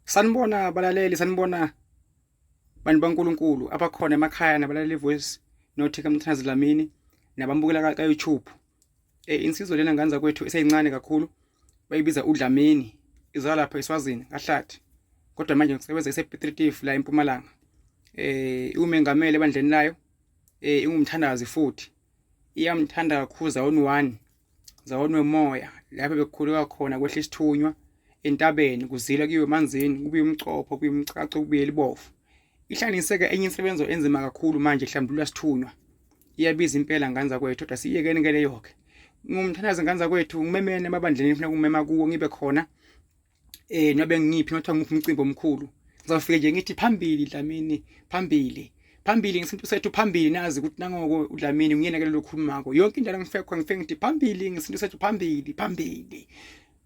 Sanibona balaleli, sanibona bantu baNkulunkulu abakhona emakhaya nabalaleli voice note kaMthandazi Dlamini nabambukela ka YouTube. Eh insizwa lena ngane zakwethu eseyincane kakhulu bayibiza uDlamini izalwa lapha eSwazini kaHlathi. Kodwa manje ngisebenza ese-Piet Retief la eMpumalanga. Eh iwumengameli ebandleni layo eh ingumthandazi futhi. Iyamthanda kakhulu Zawon 1 Zawon wemoya lapho bekukhuleka khona kwehla isithunywa entabeni kuzila kuyiwe emanzini kubuye umcopho kubuye umcaco kubuye libovu ihlanganiseke enye insebenzo enzima kakhulu manje ihlambulula sithunywa iyabiza impela ngane zakwethu kodwa siyekeni ke leyo ke ngumthandazi ngane zakwethu ngimemene emabandleni ngifuna ukumema kuwo ngibe khona eh nobe ngiphi nothiwa ngiphi umcimbi omkhulu ngizofike nje ngithi phambili Dlamini phambili phambili ngesintu sethu phambili nazi ukuthi nangoko uDlamini nguyena ke lokhulumako yonke indawo ngifike khona ngifike ngithi phambili ngesintu sethu phambili phambili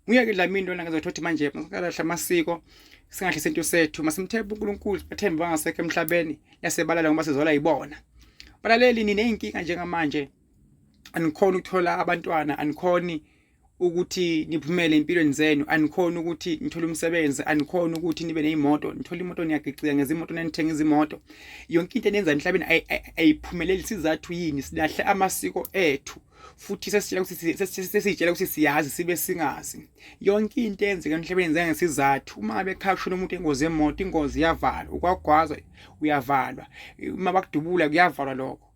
nguye ke Dlamini lona ngizothi ukuthi manje masingalahla amasiko singahle isintu sethu masimthembe uNkulunkulu sibathembe bangasekho emhlabeni yasebalala ngoba sizola yibona balaleli nineyinkinga njengamanje anikhoni ukuthola abantwana anikhoni ukuthi niphumele empilweni zenu anikhoni ukuthi nithole umsebenzi anikhoni ukuthi nibe neyimoto nithole imoto niyagicika ngezimoto nanithenga izimoto yonke into eniyenza emhlabeni ayiphumeleli sizathu yini silahle amasiko ethu futhi sesitshela ukuthi sesitshela ukuthi siyazi sibe singazi yonke into eyenzeka emhlabeni yenzeka ngesizathu uma ngabe ekhaya kushona umuntu engozi yemoto ingozi iyavalwa ukwagwazwa uyavalwa uma bakudubula kuyavalwa lokho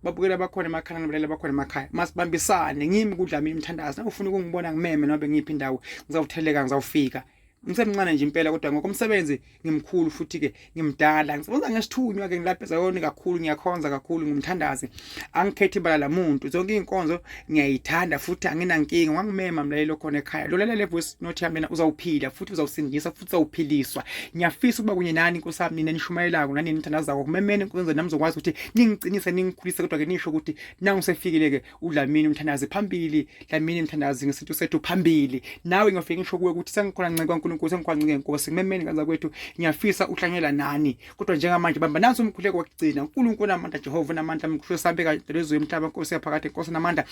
babukela bakhona emakhaya nabalaleli bakhona emakhaya masibambisane ngimi kudlamini umthandazo na ufuna ukungibona ngimeme noma ngiphi indawo ngizawutheleka ngizawufika ngisemncane nje impela kodwa ngokomsebenzi ngimkhulu futhi ke ngimdala ngisebenza ngesithunywa ke ngilapha ezayoni kakhulu ngiyakhonza kakhulu ngumthandazi angikhethi ibala lamuntu zonke izinkonzo ngiyayithanda futhi anginankinga wangimema mlaleli okhona ekhaya lo lalela voice note yami lena uzawuphila futhi uzawusindisa futhi uzawuphiliswa ngiyafisa ukuba kunye nani inkosi yami nina nishumayelako nani nithandazako kumemeni inkonzo nami zokwazi ukuthi ningiqinise ningikhulise kodwa ke nisho ukuthi nangu sefikile ke uDlamini umthandazi phambili Dlamini mthandazi ngesintu sethu phambili nawe ngiyofika ngisho kuwe ukuthi sengikhona nceku kaNkulunkulu sengikhona nceku yenkosi kumemeni kanza kwethu ngiyafisa uhlanyela nani kodwa njengamanje bamba nansi umkhuleko wokugcina uNkulunkulu namandla Jehova namandla mkhulu sabeka lezwe emhlaba Nkosi yaphakade Nkosi namandla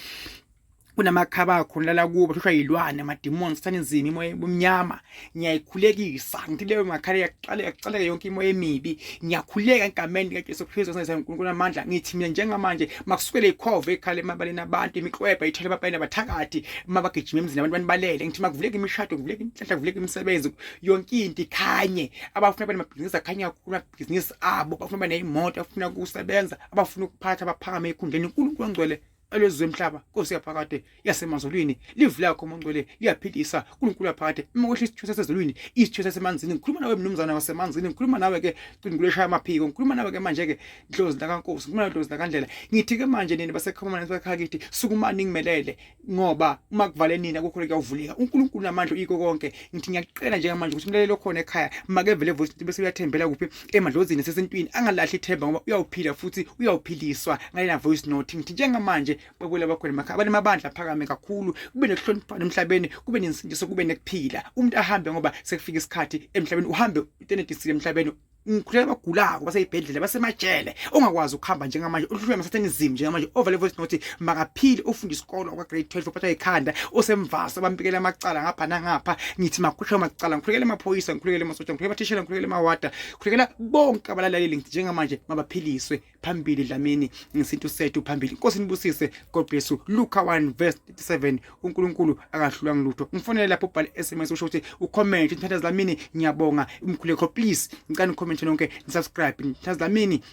kunamakhaba akho nilala kubo hlushwa yilwane amademons sathane imoya ebumnyama ngiyayikhulekisa ngithi leyo makhala iyaqaleka kuqaleka yonke imoya emibi ngiyakhuleka egameni likaJesu Kristu osenzisa uNkulunkulu amandla ngithi mina njengamanje makusukele ikhova ekhala emabaleni abantu imiklwebha ithole ababaleni abathakathi mabagijima emzini abantu banibalele ngithi makuvuleke imishado kuvuleke inhlanhla kuvuleke imisebenzi yonke into ikhanye abafuna banamabhizinisi akhanye kakhulu amabhizinisi abo bafuna baneyimoto abafuna ukusebenza abafuna ukuphatha baphakame ekhundleni uNkulunkulu ongcwele elwezwe emhlaba nkosi yaphakade yasemazulwini live lakho mongcwele liyaphilisa uNkulunkulu yaphakade uma kwehla isithunywa sasezulwini isithunywa sasemanzini ngikhuluma nawe mnumzana wasemanzini ngikhuluma nawe ke uNkulunkulu eshaya amaphiko ngikhuluma nawe ke manje ke dlozi lakankosi ngikhuluma nawe dlozi lakandlela ngithi ke manje nini basekhomana basekhaya kithi sukumani ngimelele ngoba uma kuvale nina kukho kuyawuvuleka uNkulunkulu namandla uyiko konke ngithi ngiyakucela njengamanje ukuthi umlaleli okhona ekhaya makevele voice bese uyathembela kuphi emadlozini sesentwini angalahli ithemba ngoba uyawuphila futhi uyawuphiliswa ngalena voice note ngithi njengamanje babuyela bakhona emakhaya abanamabandla aphakame kakhulu kube nekuhloniphana emhlabeni kube nensindiso kube nekuphila umuntu ahambe ngoba sekufika isikhathi emhlabeni uhambe utenedisile emhlabeni ngikhulela abagulako baseyibhedlela basemajele ongakwazi ukuhamba njengamanje uhlulwe amasathanizimu njengamanje over level nothi makaphile ufunda isikolo kwa grade 12 uphathwa ikhanda osemvaso abambikela amacala ngapha nangapha ngithi makhuleke amacala ngikhulekela amaphoyisa ngikhulekela amasotsha ngikhulekela abathishela ngikhulekela amawada ngikhulekela bonke abalaleli ngithi njengamanje mabaphiliswe phambili Dlamini ngesintu sethu phambili inkosi nibusise God bless you Luka 1 verse 37 uNkulunkulu akahlulwanga lutho ngifonele lapho ubhale SMS usho ukuthi ucomment ngithatha Dlamini ngiyabonga umkhuleko please ngicela ucomment nonke nisubscribe ngithatha Dlamini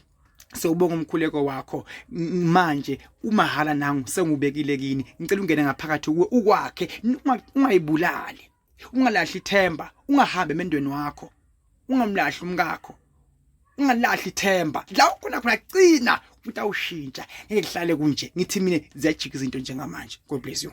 sewubonga umkhuleko wakho manje umahala nangu sengubekile kini ngicela ungene ngaphakathi kuwe ukwakhe ungayibulali ungalahli ithemba ungahambi emendweni wakho ungamlahli umkakho ungalahli ithemba la ukhona khona cina ukuthi awushintsha ngeke kuhlale kunje ngithi mina ziyajika izinto njengamanje god bless you.